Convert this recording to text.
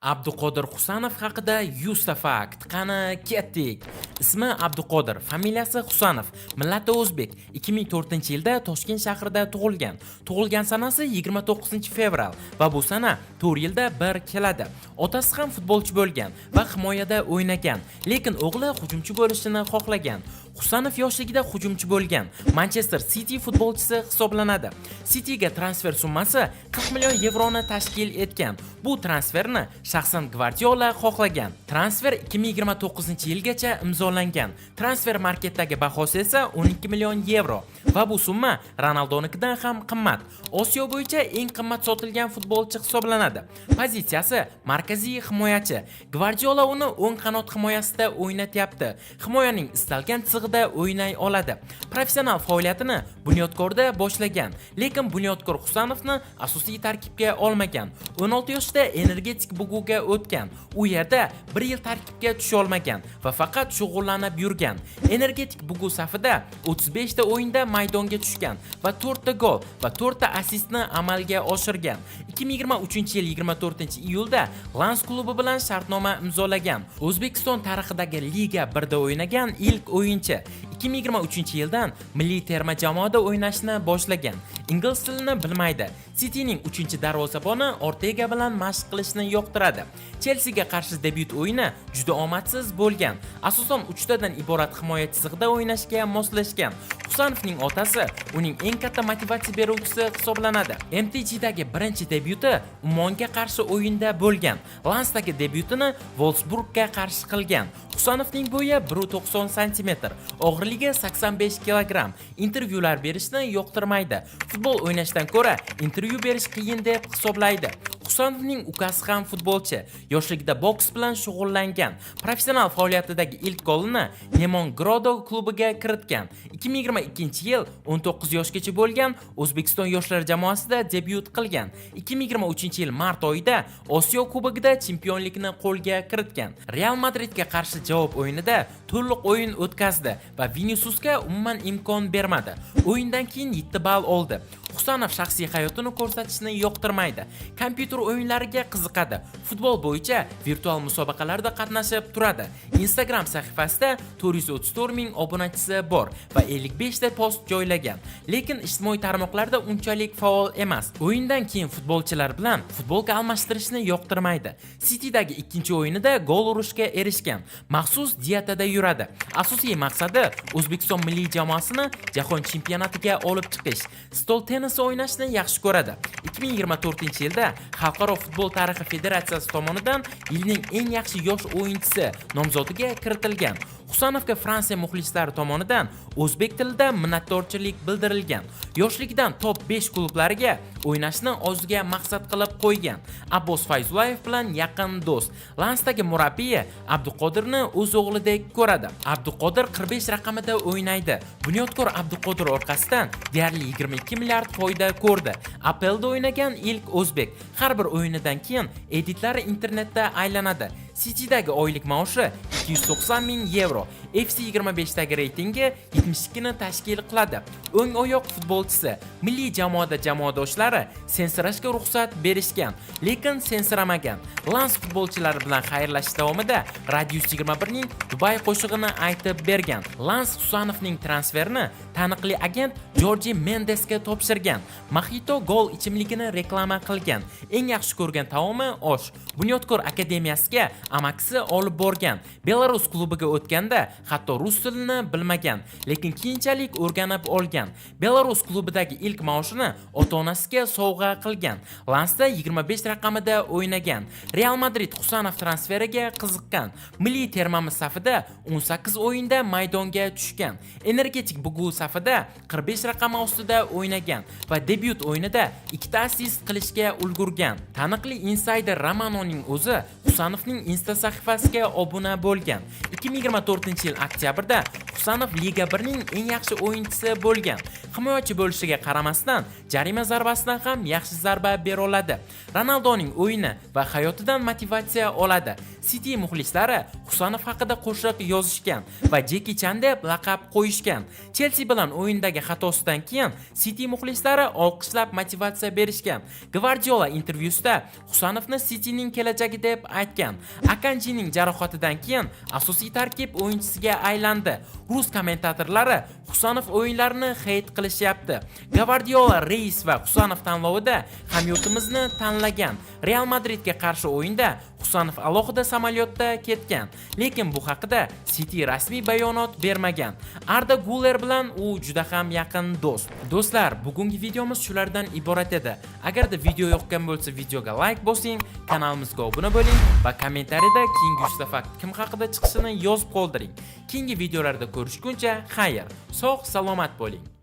Abduqodir Husanov haqida 100 ta fakt. Qani, ketdik. Ismi Abduqodir, familiyasi Husanov, millati o'zbek. 2004-yilda Toshkent shahrida tug'ilgan. Tug'ilgan sanasi 29-fevral va bu sana 4 yilda bir keladi. Otasi ham futbolchi bo'lgan va himoyada o'ynagan, lekin o'g'li hujumchi bo'lishini xohlagan. Husanov yoshligida hujumchi bo'lgan. Manchester City futbolchisi hisoblanadi. Cityga transfer summasi 40 million yevroni tashkil etgan. Bu transferni shaxsan Gvardiola xohlagan. Transfer 2029-yilgacha imzolangan. Transfer marketdagi bahosi esa 12 million yevro va bu summa Ronaldonikidan ham qimmat. Osiyo bo'yicha eng qimmat sotilgan futbolchi hisoblanadi. Pozitsiyasi markaziy himoyachi. Gvardiola uni o'ng qanot himoyasida o'ynatyapti. Himoyaning istalgan chizig'ida o'ynay oladi. Professional faoliyatini Bunyodkorda boshlagan, lekin Bunyodkor Husanovni asosiy tarkibga olmagan. 16 yoshida Energetik Buguga o'tgan. U yerda bir yil tarkibga tusha olmagan va faqat shug'ullanib yurgan. Energetik Bugu safida 35 ta o'yinda maydonga tushgan va 4 ta gol va 4 ta assistni amalga oshirgan. 2023-yil 24-iyulda Lans klubi bilan shartnoma imzolagan. O'zbekiston tarixidagi Liga 1da o'ynagan ilk o'yinchi. 2023-yildan milliy terma jamoada o'ynashni boshlagan. Ingliz tilini bilmaydi. Cityning 3-darvozaboni Ortega bilan mashq qilishni yoqtiradi. Chelsiga qarshi debyut o'yini juda omadsiz bo'lgan. Asosan uchtadan iborat himoya chizig'ida o'ynashga moslashgan. Husanovning otasi uning eng katta motivatsiya beruvchisi hisoblanadi. MTGdagi birinchi debyuti Ummonga qarshi o'yinda bo'lgan. Lansdagi debyutini Wolfsburgga qarshi qilgan. Husanovning bo'yi 1.90 sm, og'irligi 85 kg. Intervyular berishni yoqtirmaydi. Futbol o'ynashdan ko'ra intervyu berish qiyin deb hisoblaydi. Husanovning ukasi ham futbolchi. Yoshligida boks bilan shug'ullangan. Professional faoliyatidagi ilk golini Nemon Grodo klubiga kiritgan. 2022-yil 19 yoshgacha bo'lgan O'zbekiston yoshlar jamoasida debyut qilgan. 2023-yil mart oyida Osiyo Kubogida chempionlikni qo'lga kiritgan. Real Madridga qarshi javob o'yinida to'liq o'yin o'tkazdi va Viniciusga umuman imkon bermadi. O'yindan keyin 7 ball oldi. Husanov shaxsiy hayotini ko'rsatishni yoqtirmaydi. Kompyuter o'yinlariga qiziqadi. Futbol bo'yicha virtual musobaqalarda qatnashib turadi. Instagram sahifasida 434 ming obunachisi bor va 55 ta post joylagan. Lekin ijtimoiy tarmoqlarda unchalik faol emas. O'yindan keyin futbolchilar bilan futbolka almashtirishni yoqtirmaydi. Citydagi ikkinchi o'yinida gol urishga erishgan. Maxsus dietada yuradi. Asosiy maqsadi O'zbekiston milliy jamoasini jahon chempionatiga olib chiqish. Stol tennisi o'ynashni yaxshi ko'radi. 2024-yilda Xalqaro futbol tarixi federatsiyasi tomonidan yilning eng yaxshi yosh o'yinchisi nomzodiga kiritilgan. Husanovga Fransiya muxlislari tomonidan o'zbek tilida minnatdorchilik bildirilgan. Yoshligidan top 5 klublariga o'ynashni o'ziga maqsad qilib qo'ygan. Abbos Fayzullayev bilan yaqin do'st. Lansdagi murabbiyi Abduqodirni o'z o'g'lidek ko'radi. Abduqodir 45 raqamida o'ynaydi. Bunyodkor Abduqodir orqasidan deyarli 22 milliard foyda ko'rdi. APLda o'ynagan ilk o'zbek. Har bir o'yinidan keyin editlari internetda aylanadi. Citydagi oylik maoshi 290 ming yevro. FC 25 dagi reytingi 72 ni tashkil qiladi. O'ng oyoq futbolchisi. Milliy jamoada jamoadoshlari sensirashga ruxsat berishgan, lekin sensiramagan. Lans futbolchilari bilan xayrlashish davomida Radius 21 ning Dubay qo'shig'ini aytib bergan. Lans Husanovning transferini taniqli agent Jorji Mendesga topshirgan. Mojito gol ichimligini reklama qilgan. Eng yaxshi ko'rgan taomi osh. Bunyodkor akademiyasiga amakisi olib borgan. Belarus klubiga o'tganda hatto rus tilini bilmagan, lekin keyinchalik o'rganib olgan. Belarus klubidagi ilk maoshini ota-onasiga sovg'a qilgan. Lansda 25 raqamida o'ynagan. Real Madrid Husanov transferiga qiziqqan. Milliy termamiz safida 18 o'yinda maydonga tushgan. Energetik Bugu safida 45 raqami ostida o'ynagan va debyut o'yinida ikkita assist qilishga ulgurgan. Taniqli insayder Romanoning o'zi Husanovning Insta sahifasiga obuna bo'lgan. 2024-yil oktyabrda Husanov Liga 1 ning eng yaxshi o'yinchisi bo'lgan. Himoyachi bo'lishiga qaramasdan, jarima zarbasidan ham yaxshi zarba bera oladi. Ronaldoning o'yini va hayotidan motivatsiya oladi. City muxlislari Husanov haqida qo'shiq yozishgan va Jeki Chan deb laqab qo'yishgan. Chelsea bilan o'yindagi xatosidan keyin City muxlislari olqishlab motivatsiya berishgan. Gvardiola intervyusida Husanovni Cityning kelajagi deb aytgan. Akanjining jarohatidan keyin asosiy tarkib o'yinchisiga aylandi. Rus kommentatorlari Husanov o'yinlarini hate qilishyapti. Gvardiola Reis va Husanov tanlovida hamyurtimizni tanlagan. Real Madridga qarshi o'yinda Husanov alohida samolyotda ketgan, lekin bu haqida City rasmiy bayonot bermagan. Arda Guler bilan u juda ham yaqin do'st. Do'stlar, bugungi videomiz shulardan iborat edi. Agarda video yoqqan bo'lsa, videoga like bosing, kanalimizga obuna bo'ling va kommentariyada keyingi 100 ta fakt kim haqida chiqishini yozib qoldiring. Keyingi videolarda ko'rishguncha xayr, sog' salomat bo'ling.